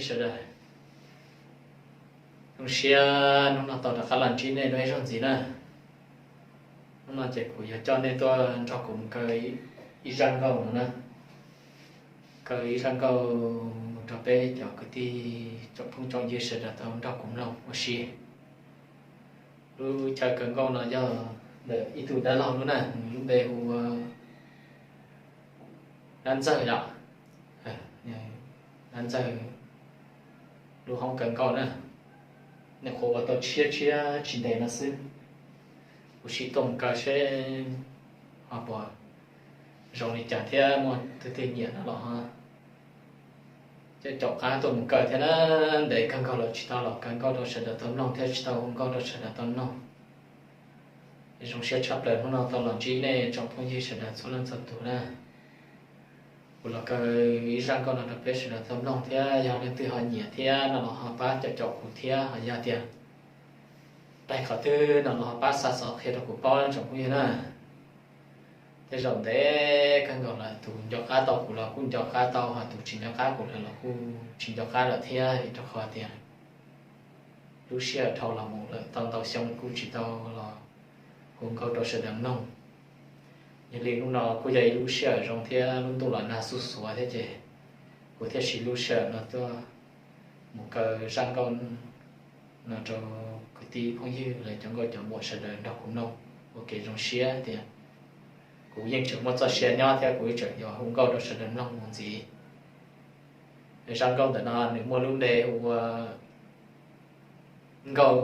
sawv daws, zoo siab hnub no tau rov qab los ntsib nej dua ib zaug ntxiv na. Hnub no ces kuv yuav coj nej tuaj nrog kuv mus kaw ib zaj nkauj no na. Kaw ib zaj nkauj mus rau peb cov kwv tij tsoom phooj tsoom ywg sawv daws tau nrog kuv mloog ua si. Lub chaw kaw nkauj no yog ntawm ib tug dab laug lub na, nws lub npe hu ua Dab Ntxawg yom. Dab Ntxawg lub hoob kaw nkauj na, nyuam qhuav ua tau tshiab tshiab tsis ntev no xwb. Kuv sim tuaj mus kaw seb ho puas zoo li cas thiab muaj leej twg nyiam no los ho caum qab tuaj mus kaw thiab na. Ntev kawg nkaus lawm tsis tau los kaw nkauj rau sawv daws tau mloog thiab tsis tau hu nkauj rau sawv daws tau mloog. Zoo siab tshaj plaws hnub no tau los ntsib nej tsoom phooj ywg sawv daws txhua leej txhua tus na. Kuv los kaw ib zaj nkauj no rau peb sawv daws tau mloog thiab yog leej twg ho nyiam thiab no los ho pab caum caum kuv thiab, ho yog tias pom qhov twg no los ho pab xa xov qhia rau kuv paub tsoom phooj ywg na. Tej zaum ntev kawg nkaus lawm, tus nco qab tau kuv los kuj nco qab tau, ho tus tsis nco qab kuv lawm los kuj tsis nco qab lawm thiab, vim rau qhov tias lub sij hawm dhau los mus lawm tau ntau xyoo kuj tsis tau los hu nkauj rau sawv daws mloog. Yog li hnub no kuj yog ib lub sij hawm zoo thiab lub ntuj los nag xuj xuav thiab ces kuv thiaj siv lub sij hawm no tuaj mus kaw zaj nkauj no rau kwv tij phooj ywg los cov nkauj cov muam sawv daws nrog kuv mloog ua kev zoo siab tias kuv yeej tseem muaj txoj sia nyob thiab kuv yeej tseem yuav hu nkauj rau sawv daws mloog mus ntxiv. Zaj nkauj ntawm no nws muaj lub npe hu ua nkauj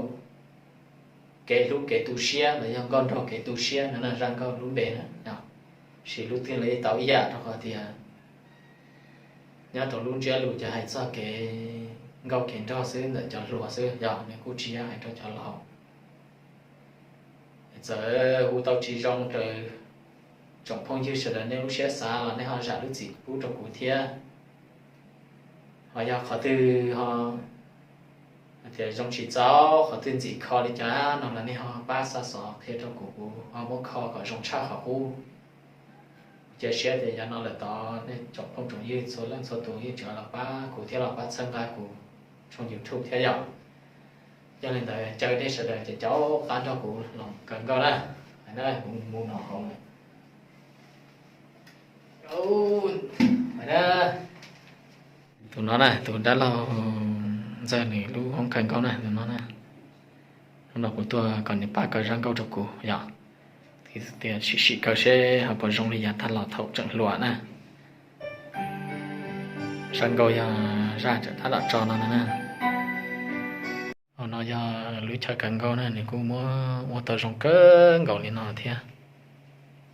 kev hlub kev tu siab los yog nkauj nrog kev tu siab no na, zaj nkauj lub npe na. Siv lub twg los yeej tau ib yam rau qhov tias nyob rau lub ntsiab lus ces hais txog kev nkauj kev nraug xwb ntawm cov hluas xwb, yog nws kuj tsis yog hais rau cov laus. Txawm hu tau tsis zoo raws tsoom phooj ywg sawv daws nej lub siab xav los nej ho zam lub txim pub rau kuv thiab. Ho yog qhov twg ho tias zoo tsis txaus, qhov twg ntxim kho li cas no los nej ho pab xa xov qhia rau kuv, kuv ho muab kho kom zoo tshaj qhov qub. Cia siab tias yav no lawm tod nej tsoom phooj tsoom ywg txhua leej txhua tus yeej tseem los pab kuv thiab los pab txhawb nqa kuv tshooj YouTube thiab yom. Yog li ntawd caw nej sawv daws ces caum qab nrog kuv los kaw nkauj na. Kuv mus no hauv lawm. Tus no na, tus dab laug Ntxawg nws lub hoob kaw nkauj na, tus no na. Hnub no kuv tuaj kom nws pab kaw zaj nkauj rau kuv yom. Tias sim sim kaw seb ho puas zoo li yav tag los thaum tseem hluas na. Zaj nkauj yog zaj tseem tab tom tso no na. Hauv no yog lub chaw kaw nkauj na, nws kuj muab ua tau zoo kawg nkaus li no thiab,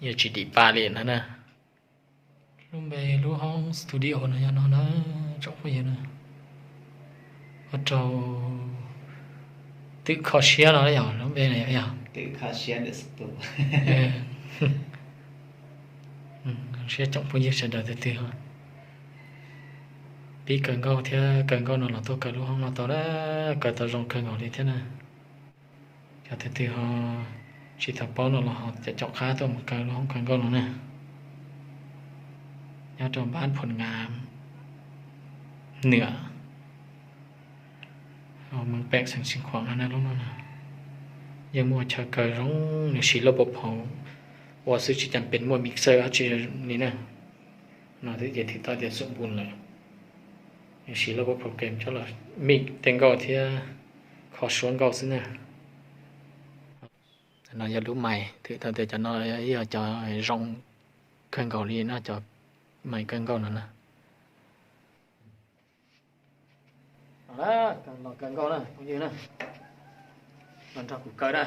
yeej tsis dim pa li no na. Lub npe lub hoob studio no yog no na, tsoom phooj ywg na. Ua rau twm kho siab no yog lub npe no yog. Siab tsoom phooj ywg sawv daws tus twg pib kaw nkauj thiab kaw nkauj no los tuaj kaw lub hoob no tau na, kaw tau zoo kawg nkaus li thiab na. Cov twg twg ho tsis tau paub no los ho caum caum qab tuaj mus kaw lub hoob kaw nkauj no na. Nyob rau npab Phoos Ngas Nwam, Meej Pem xeev Xeev Khuam no na, lub no na. Yeej muaj chaw kaw zoo, nws siv lub pov phom ua xwb tsis cas pes muaj mixer dab tsi li na. No twb ces thim tau tias xum npun lawm. Nws siv lub pov phom kev coj los mix tej nkauj thiab kho suab nkauj xwb na. No yog lub mais, thim tau tias cov no yog cov zoo kawg nkaus li no, cov mais kaw nkauj no na. Los kaw nkauj na phooj ywg na, los nrog kuv kaw na.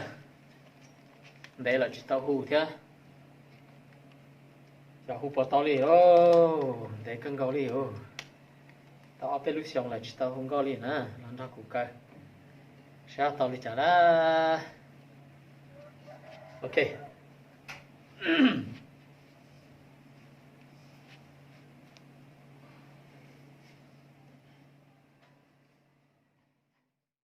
Ntev lawm tsis tau hu thiab, xyov hu puas tau li os, ntev kawg nkaus li os. Tau ob peb lub xyoos lawm tsis tau hu nkauj li na, los nrog kuv kaw saib tau li cas na. Ok.